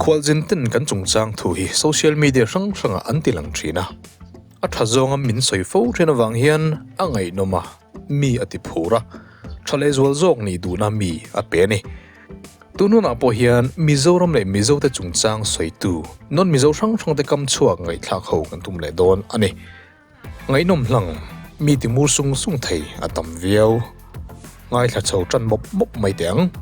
Khualzin ten kan chungchang thu hi social media hrang hrangah an ti lang thin a, a tha zawnga min sawi fo thin avang hian a ngaihnawm a, mi a ti phur a, tha lehzual zawk nih duhna mi a pe a ni. Tun hunah pawh hian Mizoram leh Mizote chungchang sawitu non-Mizo hrang hrangte kam chhuak ngaihthlak ho kan tum leh dawn a ni. Ngaihnawm hlang, mi ti mur sung sung thei a tam viau. Ngaithla chho tan mawp mawp mai teh ang.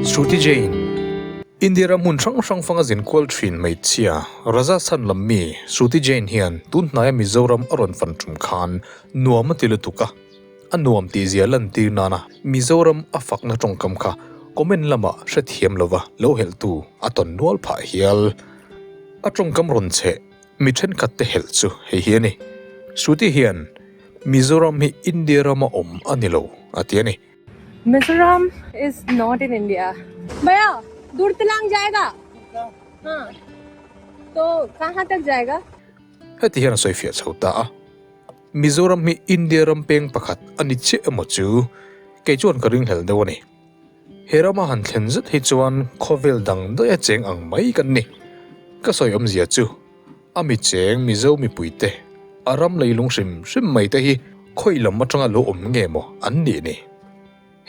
Shruti Jain, India ram hmun hrang hrang fanga zin kual thin hmeichhia Rajasthan lam mi Shruti Jain hian tun hnaia Mizoram a rawn fan tum khan nuam a ti lutuk a, a nuam tih zia lantir nana Mizoram a fakna tawngkam kha comment lamah hrethiam lova lo helhtu a tawn nual phah hial. A tawngkam rawn cheh mi thenkhat te helh chu hei hi a ni. Shruti hian Mizoram hi India rama awm a ni lo a ti a ni. Mizoram is not in India. Bhaiya, Durtilang jayega? Haan. To kahan tak jayega? Heti hian a sawi fiah chho ta a, Mizoram hi India ram peng pakhat a ni chiah emaw chu kei chuan ka ringhlel deuh a ni. He rama han thlen zet hi chuan khawvel dang daih a cheng ang mai kan ni. Ka sawi awmzia chu a mi cheng Mizo mipuite a ram leilung hrim hrim mai te hi khawi lam atanga lo awm nge maw an nih ni?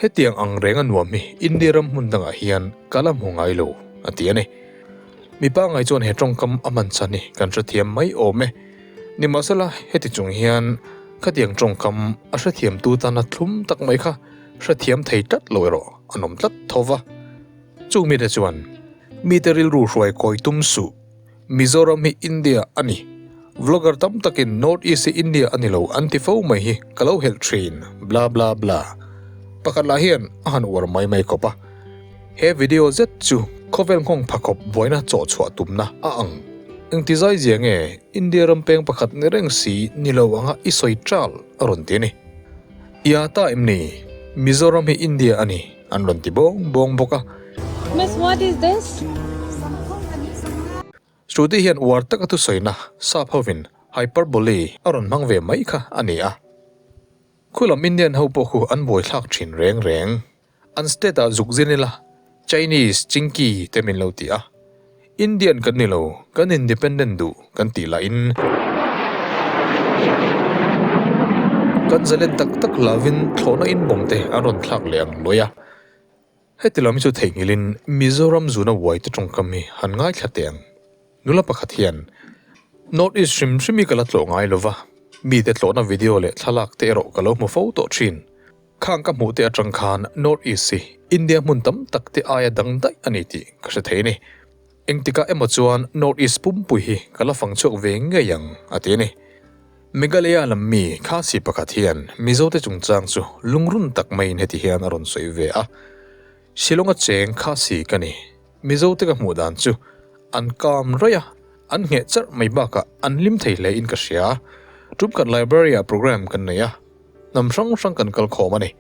Hetiang ang reng a nuam hi India ram hmun dangah hian ka la hmu ngai lo, a ti a ni. Mipa ngai chuan he tawngkam a hman chhan hi kan hrethiam mai awm e. Nimahsela heti chung hian khatiang tawngkam a hrethiamtu tana thlum tak mai kha hrethiam thei tlat lo erawh an awm tlat tho va. Chung mite chuan mite rilru hruai kawi tum suh. Mizoram hi India a ni. Vlogger tam takin North East hi India a ni lo an ti fo mai hi ka lo helh thin. Bla bla bla. Pakhat lah hian a han uar mai mai khawp a. He video zet chu khawvel nghawng pha khawp buaina chawh chhuah tumna a ang. Engti zai zia nge India ram peng pakhat ni reng si ni lo anga i sawi ṭal a rawn ti a ni. Ia ta em ni? Mizoram hi India a ni an rawn ti bawng bawng bawk a. Miss what is this? Shruti hian uar taka thusawina sap hovin hyperbole a rawn hmang ve mai kha a ni a. Khulam Indian ho pawh khu an buaithlak thin reng reng. An state ah zuk zin ila Chinese Chinki te min lo ti a. Indian kan ni lo, kan independent duh kan tih lahin kan zalen tak tak lovin thlawhna inbawm te an rawn thlak leh ang luai a. Heti lam hi chu theihnghilhin Mizoram zuna uai te tawngkam hi han ngaithla teh ang. Nula pakhat hian North East hrim hrim hi ka la tlawh ngai lova, mite tlawhna video leh thlalak te erawh ka lo hmu fo tawh thin. Khang ka hmuh te atang khan North East hi India hmun tam tak te aia dang daih a ni tih ka hre thei a ni. Engtikah emaw chuan North East pumpui hi ka la fang chhuak ve ngei ang, a ti a ni. Meghalaya lam mi Khasi pakhat hian Mizote chungchang chu lungrun tak maiin heti hian a rawn sawi ve a, Shillong-a cheng Khasi ka ni. Mizote ka hmuh dan chu an kam raih a, an ngheh charh mai bakah an hlim thei hle in ka hria. Tum khat library-ah program kan nei a. Hnam hrang hrang kan kal khawm a ni.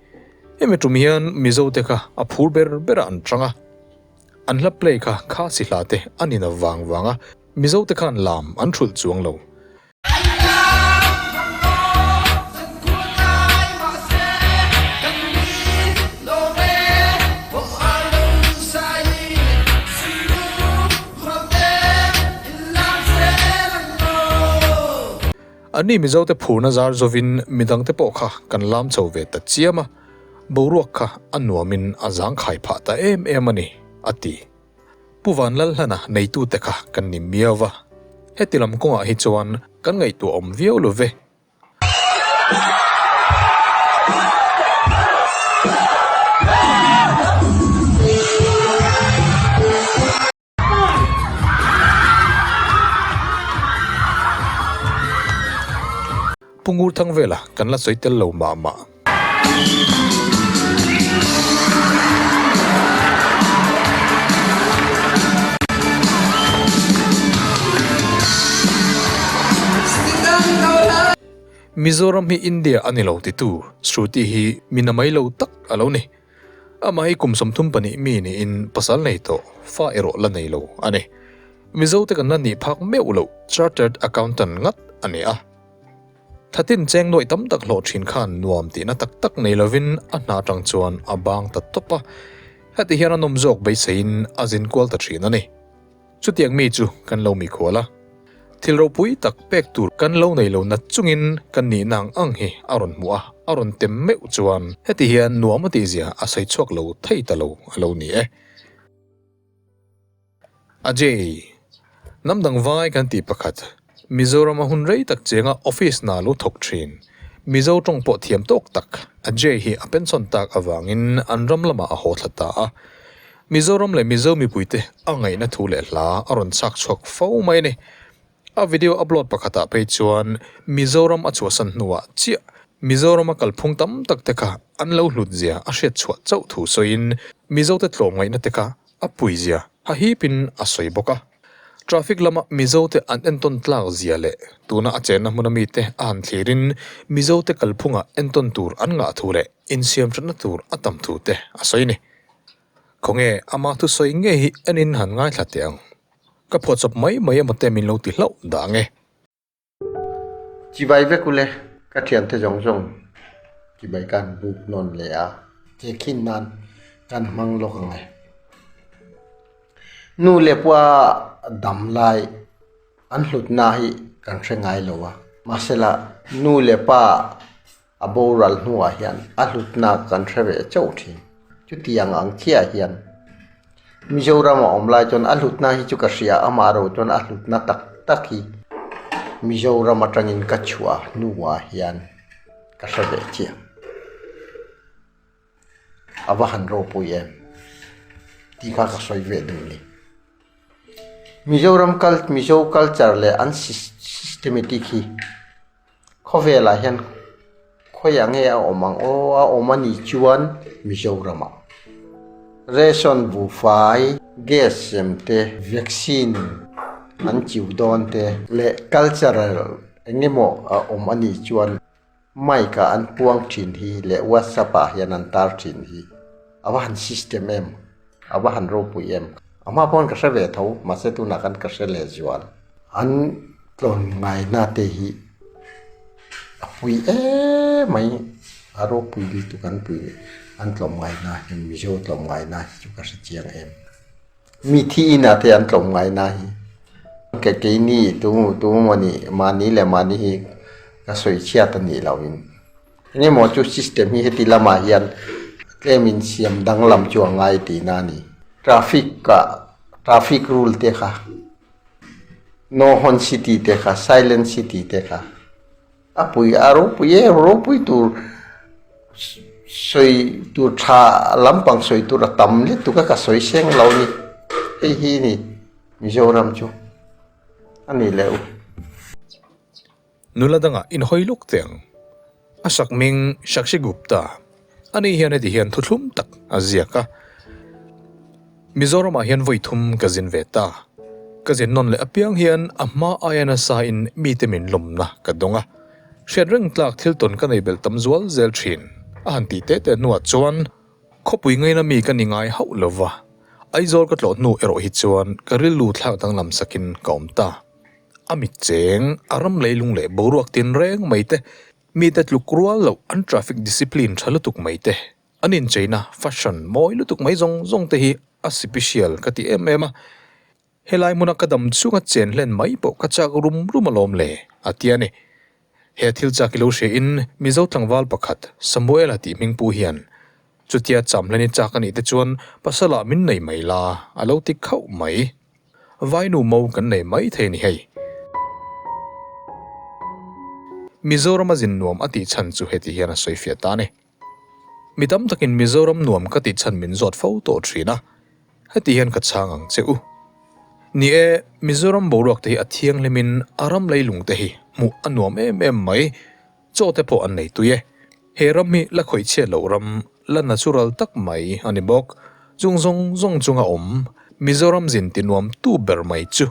Hemi tum hian Mizo te kha a phur ber berah an chang a. An hla play kha Khasi hla te a ni na vang vang a, Mizo te khan lam an thulh chuang lo. Anni Mizote phurna zar zovin midangte pawh kha kan lam chho ve ta chiam a, boruak kha a nuamin a zangkhai phah ta em em a ni, a ti. Pu Vanlalhlana neitute kha kan ni miau va, heti lam kawngah hi chuan kan ngaihtuah awm viau lo ve. Pu Ngurthang vela kan la sawi tel lo mah mah. Mizoram hi India a ni lo titu Shruti hi mi namai lo tak a lo ni. Amah hi kum 32 mi niin pasal nei tawh, fa erawh la nei lo a ni. Mizote kan la nih phak meuh loh Chartered Accountant ngat a ni a. Thatin cheng nuaih tam tak hlawh thin khan nuam tihna tak tak nei lovin a hna atang chuan a bang ta tawp a. Heti hian a nawm zawk beiseiin a zin kual ta thin a ni. Chutiang mi chu kan lo mikhual a. Thil ropui tak pek tur kan lo nei lo nat chungin kan nihna ang ang hi a rawn hmuh a, a rawn tem meuh chuan heti hian nuam a tihzia a sawi chhuak lo thei ta lo a lo ni e. Ajay, Hnam dang vai kan tih pakhat, Mizorama hun rei tak chenga office hna lo thawk thin, Mizo tawng pawh thiam tawk tak Ajay hi a pension tak avangin an ram lamah a haw thla ta a. Mizoram leh Mizo mipuite a ngaihna thu leh hla a rawn chak chhuak fo mai a ni. A video upload pakhatah phei chuan Mizoram a chhuahsan hnuah chiah Mizorama kalphung tam tak te kha an lo hlut zia a hriat chhuah chauh thu sawiin Mizote tlawmngaihna te kha A puizia a hipin a sawi bawk a. Traffic lama Mizote an entawn tlak zia leh tuna a chenna hmuna mite a han thlirin Mizote kalphungah entawn tur an ngah thu leh insiamthatna tur a tam thu te a sawi a ni. Khawnge ama thusawi nge hi enin han ngaithla teh ang. Ka phuahchawp mai mai emaw te min lo ti hlauh dah ang e. Chibai vek ule, ka thiante zawng zawng chibai ka han buk nawn leh a, tehkhin nan kan hmang lawk ang e. Nu leh pua dam lai an hlutna hi kan hre ngai lo a, mahsela nu leh pa a boral hnuah hian a hlutna kan hre ve chauh thin. Chutiang ang chiah hian Mizoram a awm lai chuan a hlutna hi chu ka hria a, amaherawh chuan a hlutna tak tak hi Mizoram atangin ka chhuah hnuah hian ka hre ve chiah. A va han ropui em tih kha ka sawi ve duh ni. Mizoram Mizo culture leh an systematic hi. Khawvelah hian khawiah nge a awm ang aw a awm a nih chuan Mizoramah ration buhfai gas sem te vaccine an chiu dawn te leh cultural eng emaw a awm a nih chuan mic ah an puang thin hi leh whatsapp ah hian an tar thin hi a va han system em a va han ropui em a hma pawn ka hre ve tho mahse tunah khan ka hre leh zual an. Tlawmngaihna te hi a pui em mai a ropui lutuk an pui an tlawmngaihna hi Mizo tlawmngaihna hi chu ka hre chiang em mi thi inah te an tlawmngaihna hi ke keini tu tu mawni mahni leh mahni hi ka sawi chhiat a nih loh in eng emaw chu system hi heti lamah hian tlem in siam danglam chu a ngai tihna a ni traffic ah traffic rule te kha. No horn city te kha silent city te kha a pui a ropui em ropui tur sawi tur tha lampang sawi tur a tam lutuk a ka sawi seng lo a ni hei hi ni Mizoram chu a ni leh u. Nula dangah inhawi lawk teh ang. A sakming Shakshi Gupta ani hian heti hian thuthlum tak a ziak a, Mizoramah hian vawi thum ka zin ve ta. Ka zin nawn leh apiang hian a hma aia nasa in mite min lawmna ka dawng a. Hriat reng tlak thil tawn ka nei belh tam zual zel thin. A han tih teh teh hnuah chuan khawpui ngaina mi ka ni ngai hauh lova, Aizawl ka tlawh hnu erawh hi chuan ka rilru thlak danglam sakin ka awm ta. A mit cheng, a ram leilung leh boruak tin reng mai te, mite tluk rual loh an traffic discipline tha lutuk mai te, an incheina fashion mawi lutuk mai zawng zawng te hi a sipisial ka ti em em a. Helai hmuna ka dam chunga chen hlen mai pawh ka chak rum rum alawm le, a ti a ni. He thil chak i lo hria in Mizo tlangval pakhat Samuela tih hming pu hian chutia cham hlen i chak a nih te chuan pasal ah min nei mai la a lo ti khauh mai. Vainu mo kan nei mai thei a ni hei. Mizoram a zin nuam a tih chhan chu heti hian a sawi fiah ta a ni. Mi tam takin Mizoram nuam ka tih chhan min zawt fo tawh thin a, heti hian ka chhang ang che u. Ni e, Mizoram boruak te hi a thianghlimin a ram leilung te hi hmuh a nuam em em mai, chaw te pawh an nei tui e. He ram hi la khawih chhiat loh ram, la natural tak mai a ni bawk. Chung zawng zawng chunga awm Mizoram zin ti nuam tu ber mai chu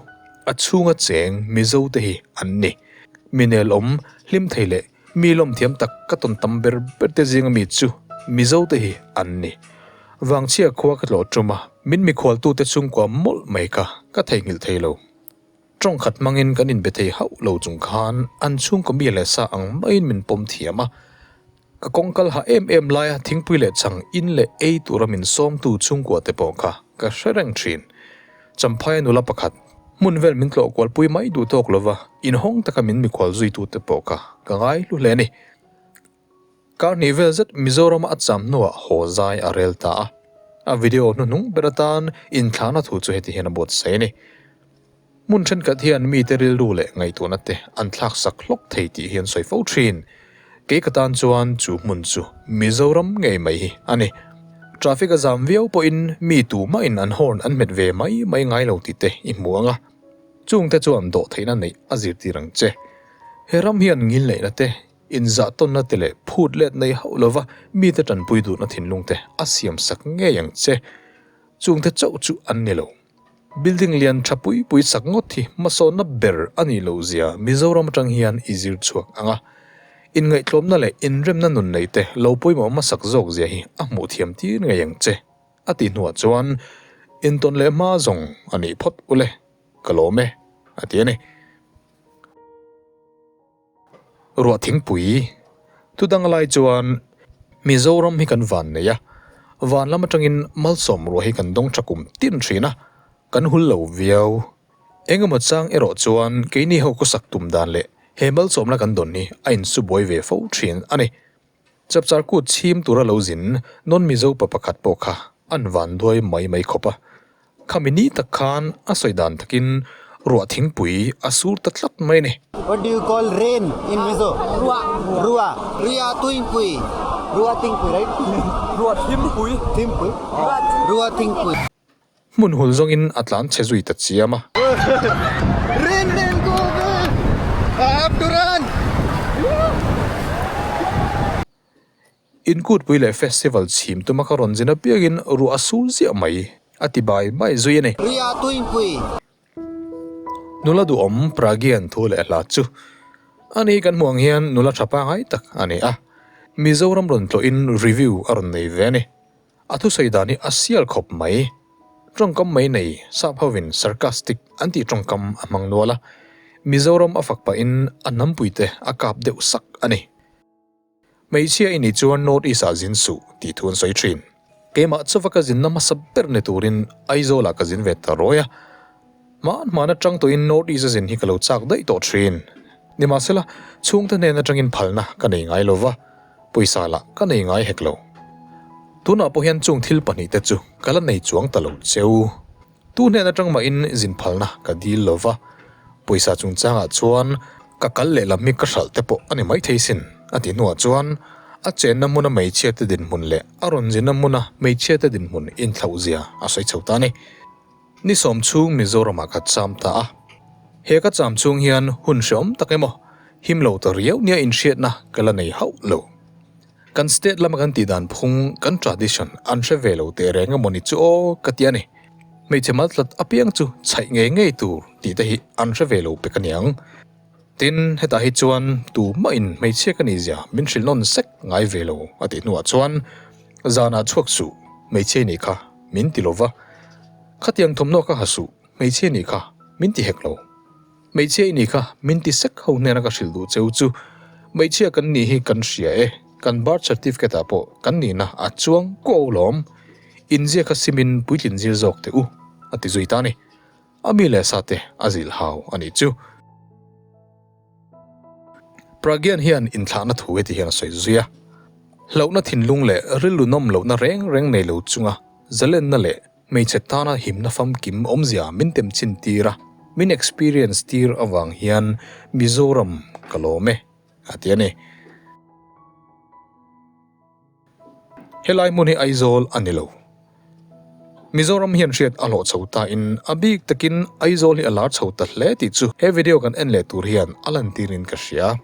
a chhunga cheng Mizo te hi an ni. Mi nelawm, hlim thei leh mi lawmthiam tak ka tawn tam ber ber te zinga mi chu Mizo te hi an ni. Vangchhia khua ka tlawh tum a, min mikhualtute chhungkua mawlh mai kha ka theihnghilh thei lo. Tawng khat hmangin kan inbe thei hauh lo chung khan an chhungkaw mi leh sa ang maiin min pawm thiam a. Ka kawng kal ha em em laia thingpui leh chhang in leh ei tura min sawmtu chhungkua te pawh kha ka hre reng thin. Champhaia nula pakhat, hmun vel min tlawh kualpui mai duh tawk lova inhawng taka min mikhual zuitute pawh kha ka ngai hlu hle a ni. Kar hnih vel zet Mizorama a cham hnuah haw zai a rel ta a, a video hnuhnung ber atan inthlahna thu chu heti hian a buatsaih a ni. Hmun thenkhat hian mite rilru leh ngaihtuahna te an thlaksak hlawk thei tih hi an sawi fo thin. Kei ka tan chuan chu hmun chu Mizoram ngei mai hi a ni. Traffic a zam viau pawhin mi tumahin an horn an hmet ve mai mai ngai lo tih te i hmu ang a, chungte chuan dawhtheihna neih a zirtir ang che. He ram hian ngilneihna te Inzahtawnna te leh phut let nei hauh lova mite tanpui duhna thinlung te a siamsak ngei ang che. Chungte chauh chu an ni lo. Building lian tha pui pui sak ngawt hi hmasawnna ber a nih loh zia Mizoram atang hian i zir chhuak ang a. Inngaihtlawmna leh inremna nun nei te lo pawimawh hmasak zawk zia hi a hmuh thiam tir ngei ang che, a tih hnuah chuan intawn leh hma zawng a nih phawt ule, ka lawm e, a ti a ni. Ruah thingpui tu dang lai chuan Mizoram hi kan van nei a, van lam atangin malsawm ruah hi kan dawng tha kum tin thin a, kan hul lo viau. Engemaw chang erawh chuan keini ho khawsak tum dan leh he malsawmna kan dawn hi a insubuai ve fo thin a ni. Chapchar kut chhim tura lo zin non Mizo pa pakhat pawh kha an van duai mai mai khawp a. Khami ni tak khan a sawi dan takin ruah thingpui a sur ta tlat mai a ni. What do you call rain in Mizo? Ruah. Ruah. Ria tuingpui. Ruah tingpui right? Ruah thimpui. Thimpui. Ruah tingpui. Hmun hul zawngin a tlan chhe zui ta chiam a. Rain rain go away. I have to run. Inkutpui leh festival chhim tuma ka rawn zin apiangin ruah a sur ziah mai, a ti bai bai zui a ni. Ria Tuinpui. Nula duhawm Pragyan thu leh hla chu a ni kan hmuh ang hian nula tha pangai tak a ni a, Mizoram rawn tlawhin review a rawn nei ve a ni. A thusawi dan hi a sial khawp mai. Tawngkam mai nei sap hovin sarcastic an tih tawngkam a hmang nual a, Mizoram a fak pahin a hnampuite a kap deuh sak a ni. Hmeichhia i nih chuan North East ah zin suh tih thu an sawi thin. Keimah chauva ka zinna hmasa ber ni turin Aizawl ah ka zin ve ta rawi a. Hman hman atang tawhin North East a zin hi ka lo chak daih tawh thin. Nimahsela, chhungte hnen atangin phalna ka nei ngai lova, pawisa lah ka nei ngai hek lo. Tunah pawh hian chung thil pahnihte chu ka la nei chuang ta lo cheu. Tu hnen atang mahin zin phalna ka dil lo va, pawisa chungchangah chuan ka kal leh lam hi ka hralh te pawh a ni maithei sin, a tih hnuah chuan a chenna hmuna hmeichhiate dinhmun leh a rawn zinna hmuna hmeichhiate dinhmun inthlauhzia a sawi chho ta a ni. Ni sawm chhung Mizoramah ka cham ta a, he ka cham chhung hian hun hreawm tak emaw him lo ta riau nia inhriatna ka la nei hauh lo. Kan state lama kan tih dan phung, kan tradition an hre ve lo teh reng emaw ni chu aw ka ti a ni. Hmeichhe maltlat apiang chu chhaih ngei ngei tur tih te hi an hre ve lo pek aniang. Tin, hetah hi chuan tu mahin hmeichhia ka nih zia min hrilh nawn sek ngai ve lo a tih hnuah chuan zanah chhuak suh hmeichhia nih kha min ti lo va, khatiang thawmhnaw ka ha suh hmeichhia nih kha min ti hek lo. Hmeichhia i nih kha min ti sek ho hnena ka hrilh duh cheu chu hmeichhia kan nih hi kan hria e, kan birth certificate ah pawh kan nihna a chuang kuau lawm, inzia kha simin puitlin zir zawk teh u a ti zui ta a ni. A mi leh sa te a zilh hau a nih chu. Pragyan hian inthlahna thu heti hian a sawi zui a, Hlauhna thinlung leh rilru nawm lohna reng reng nei lo chunga zalenna leh hmeichhe tana himna famkim awmzia min tem chin tir a, min experience tir avang hian Mizoram ka lawm e, a ti a ni. Helai hmun hi Aizawl a ni lo. Mizoram hian hriat a hlawh chho ta in a bik takin Aizawl hi a lar chho ta hle tih chu he video kan en leh tur hian a lantir in ka hria.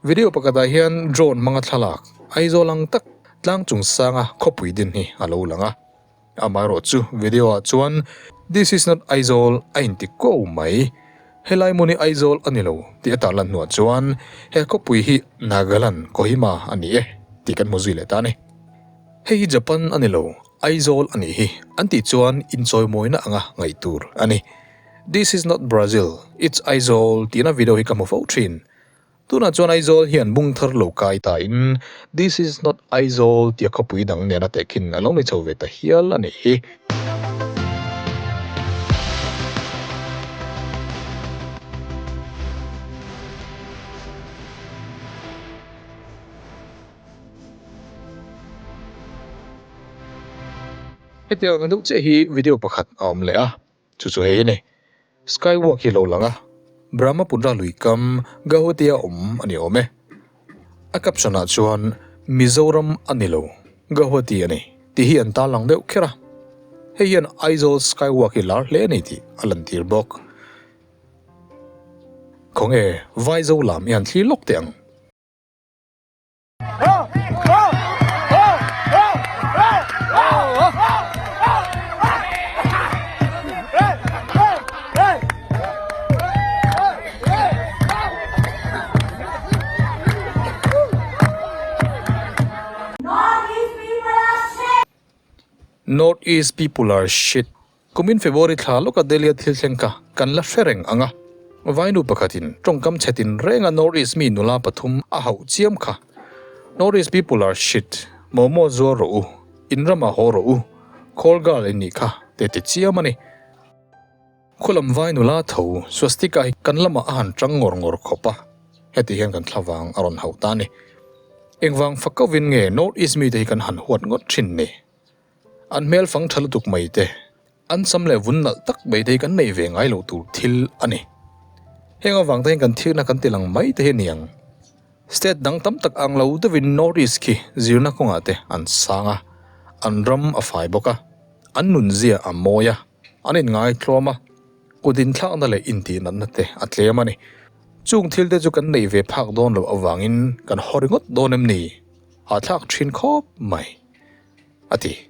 Video pakhatah hian drone hmanga thlalak Aizawl ang tak tlang chung sanga khawpui din hi a lo lang a. Amaherawh chu video ah chuan This is not Aizawl a inti ko mai. Helai hmun hi Aizawl a ni lo tih a tarlan hnuah chuan he khawpui hi Nagaland Kohima a ni e tih kan hmu zui leh ta a ni. Hei hi Japan a ni lo, Aizawl a nih hi an tih chuan inchawimawina anga ngaih tur a ni. This is not Brazil, it's Aizawl tihna video hi ka hmu fo thin. Tunah chuan Aizawl hian bung thar lo kai ta in This is not Aizawl tia khawpui dang nena tehkhin a lo ni chho ve ta hial a nih hi. Hetiang ang deuh chiah hi video pakhat a awm leh a, chu chu hei a ni. Skywalk hi lo lang a, Brahmaputra lui kam Gauhati-a awm a ni awm e. A caption ah chuan Mizoram a ni lo, Gauhati a ni tih hi an tarlang deuh kher a. Hei hian Aizawl Skywalk hi lar hle a ni tih a lantir bawk. Khawnge Vaizo lam i han thlir lawk teh ang. North East people are shit. Kumin February thla lawka Delhi-a thil thleng kha kan la hre reng ang a, Vainu pakhatin tawngkam chhe tin renga North East mi nula pathum a hauh chiam kha. North East people are shit, momo zuar rawh u, in ramah haw rawh u, call girl in nih kha te ti chiam a ni. Khulam vai nula tho Swastika hi kan lamah a han tang ngawr ngawr khawp a, heti hian kan thlavang a rawn hauh ta a ni. Engvang fakauvin nge North East mite hi kan han huat ngawt thin ni? An hmel fang tha lutuk mai te, an sam leh vun nalh tak mai te hi kan neih ve ngai loh tur thil a ni. Heng avang te hian kan thirna kan ti lang mai te hi a ni ang. State dang tam tak ang lo deuhin North East khi zirna kawngah te an sang a, an ram a fai bawk a, an nunzia a mawi a, an inngai tlawm a, kut inthlakna leh intihnatna te a tlem a ni. Chung thil te chu kan neih ve phak dawn loh avangin kan haw ringawt dawn em ni? Hahthlak thin khawp mai. a ti.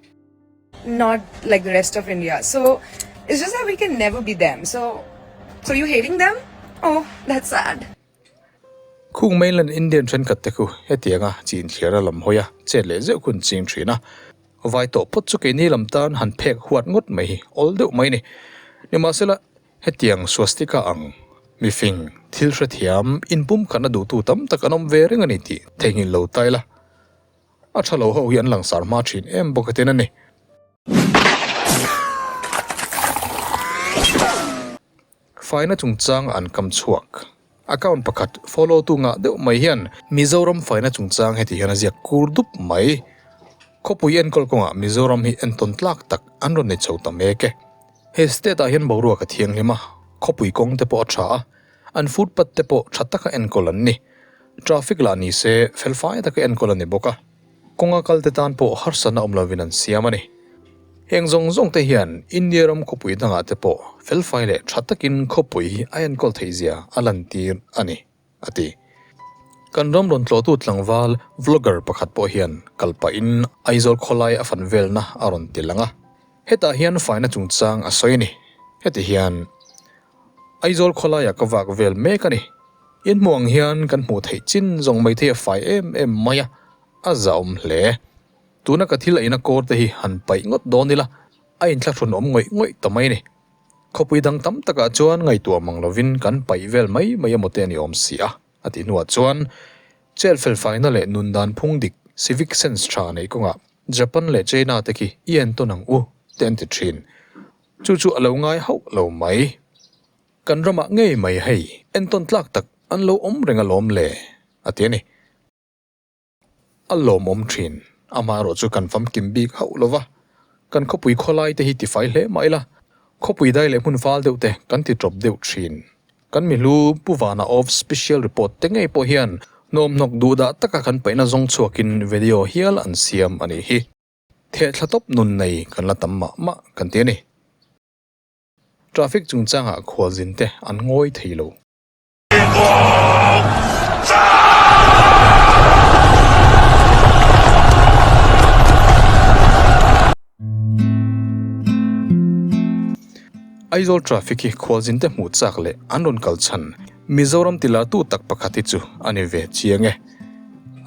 Not like the rest of India so it's just that we can never be them so so you hating them oh that's sad. Khung mainland Indian thenkhat te khu hetianga chin thliar a lam hawi a, chet leh zeuh hun ching thin a. Vai tawh phawt chu keini lam tan han phek huat ngawt mai hi awl deuh mai ni. Nimahsela hetiang swastika ang mifing thil hrethiam inpumkhatna duhtu tam tak an awm ve reng a ni tih theihnghilh lo ta ila. A tha lo ho hi an langsar hma thin em bawk atin a ni. Faina chungchang an kam chhuak. Account pakhat follow tu ngah deuh mai hian Mizoram faina chungchang heti hian a ziak kur dup mai. Khawpui enkawl kawngah Mizoram hi entawn tlak tak an rawn nei chho ta mek e. He state ah hian boruak a thianghlim a, khawpui kawng te pawh a tha a, An footpath te pawh tha taka enkawl an ni. Traffic lah ni se fel fai taka enkawl a ni bawk a. Kawnga kal te tan pawh harsatna awm lovin an siam a ni. Heng zawng zawng te hian India ram khawpui dangah te pawh fel fai leh tha takin khawpui hi a enkawl theih zia a lantir a ni, a ti. Kan ram rawn tlawhtu tlangval vlogger pakhat pawh hian kal pahin Aizawl khawlai a fan velna a rawn ti lang a. Hetah hian faina chungchang a sawi a ni. Heti hian. Aizawl khawlaiah ka vak vel mek a ni. In hmuh ang hian kan hmuh theih chin zawng mai thei a fai em em mai a, a zahawm hle. Tuna ka thil eina kawr te hi han paih ngawt dawn ila, a inthlahrun awm ngawih ngawih ta mai a ni. Khawpui dang tam takah chuan ngaihtuah mang lovin kan paih vel mai mai emaw te a ni awm si a, a tih hnuah chuan Chel felfaina leh nun dan phung dik, civic sense tha neih kawngah Japan leh China te khi i entawn ang u te an ti thin. Chu chu a lo ngai hauh lo mai. Kan ramah ngei mai hei entawn tlak tak an lo awm reng alawm le, a ti a ni. A lawmawm thin, amaherawh chu kan famkim bik hauh lo va, kan khawpui khawlai te hi tifai hle mah ila, khawpui dai leh hmun fal deuh te kan ti tawp deuh thin. Kan mihlu Pu Vana of Special Report te ngei pawh hian nuamhnawk duhdah taka kan paihna zawng chhuakin video hial an siam a nih hi. Thehthla tawp nun nei kan la tam mah mah kan ti a ni. Traffic chungchangah khualzin te an ngawi thei lo. Aizawl traffic hi khualzin te hmuh chak leh an rawn kal chhan Mizoram tilartu tak pakhat hi chu a ni ve chiang e.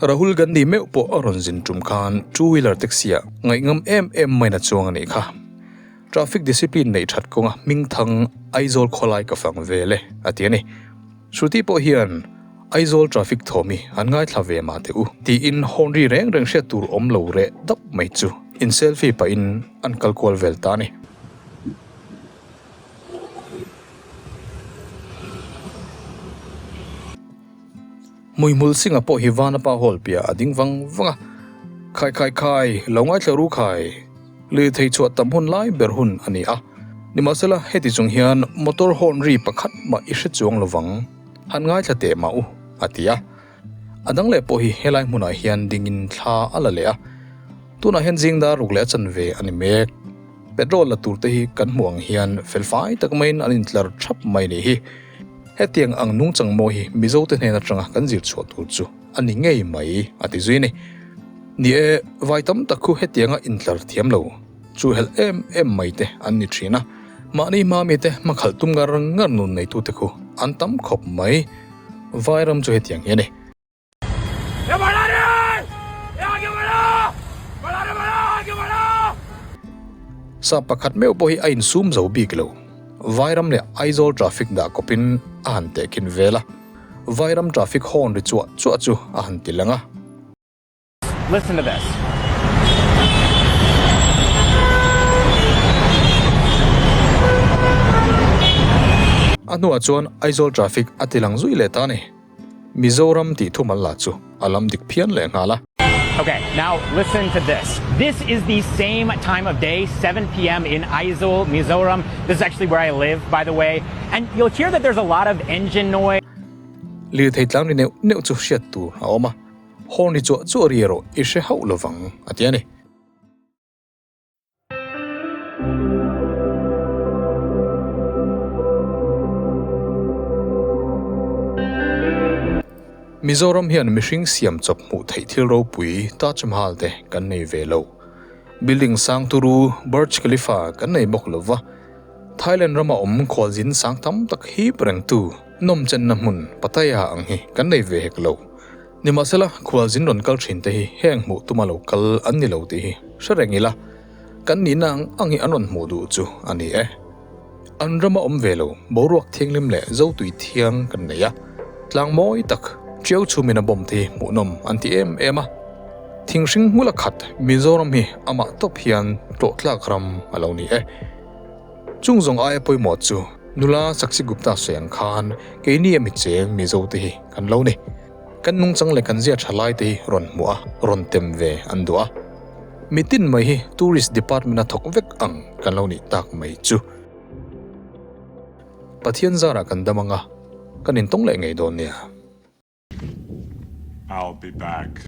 Rahul Gandhi meuh pawh a rawn zin tum khan two wheeler taxi ah ngaihngam em em maina chuang a nih kha. Traffic discipline neih that kawnga hmingthang Aizawl khawlai ka fang vel e, a ti a ni. Shruti pawh hian Aizawl traffic thawm hi an ngaithla ve mah teh u, tiin horn ri reng reng hriat tur awm lo reh dap mai chu in selfie pahin an kal kual vel ta a ni. Hmuihmul Singh-a pawh hi Vanapa Hall piah a ding vang vang a, Khai khai khai, lo ngaithla ru khai, lirthei chhuah tam hun lai ber hun a ni a. Nimahsela, heti chung hian motor horn ri pakhat mah i hre chuang lo vang, han ngaithla teh mah u, a ti a. A dang leh pawh hi helai hmunah hian dingin thla a la leh a, tunah hian zing dar ruk leh a chanve a ni mek. Petrol la tur te hi kan hmuh ang hian felfai tak maiin an intlar thap mai ni hi. Hetiang ang nungchang mawi hi Mizote hnen atanga kan zir chhuah tur chu a ni ngei mai, a ti zui a ni. Ni e, vai tam tak khu hetianga intlar thiam lo, chu helh em em mai te an ni thin a. Mahni hma mite hmakhalh tum ngar ngar nun neitute khu an tam khawp mai. Vairam chu hetiang hi a ni. Sa pakhat meuh pawh hi a insum zo bik lo. Vairam leh Aizawl traffic dah kawpin a han tehkhin vel a. Vairam traffic horn ri chuah chuah chu a han ti lang a. Listen to this. A hnuah chuan Aizawl traffic a ti lang zui leh ta a ni. Mizoram tih thumal lah chu a lam dik phian leh nghal a. Ok, now listen to this. This is the same time of day, 7 pm in Aizawl, Mizoram. This is actually where I live, by the way. And you'll hear that there's a lot of engine noise. Lirthei tlang ri neuh neuh chu hriat tur a awm a, horn ri chuah chuah ri erawh i hre hauh lovang, a ti a ni. Mizoram hian mihring siam chawp hmuh theih thil ropui Taj Mahal te kan nei ve lo. Building sang turu Burj Khalifa kan nei bawk lo va. Thailand rama awm khualzin sang tam tak hip rengtu nawmchenna hmun Pattaya ang hi kan nei ve hek lo. Nimahsela, khualzin rawn kal thin te hi heng hmuh tuma lo kal an ni lo tih hi hre reng ila, kan nihna ang ang hi an rawn hmuh duh chu a ni e. An rama awm ve lo, boruak thianghlim leh zotui thiang kan nei a, tlang mawi tak ṭiau chhumin a bawm te hi hmuhnawm an ti em em a. Thinghring hmula khat Mizoram hi amah tawp hian tlawhtlak ram a lo ni e. Chung zawng aia pawimawh chu nula Sakshi Gupta sawi ang khan keini a micheng Mizo te hi kan lo ni. Kan nungchang leh kan zia tha lai te hi rawn hmuh a, rawn tem ve an duh a. Mitin mai hi Tourist Department a thawk vek ang kan lo nih tak mai chu. Pathian zarah kan dam anga, kan intawng leh ngei dawn nia. I'll be back.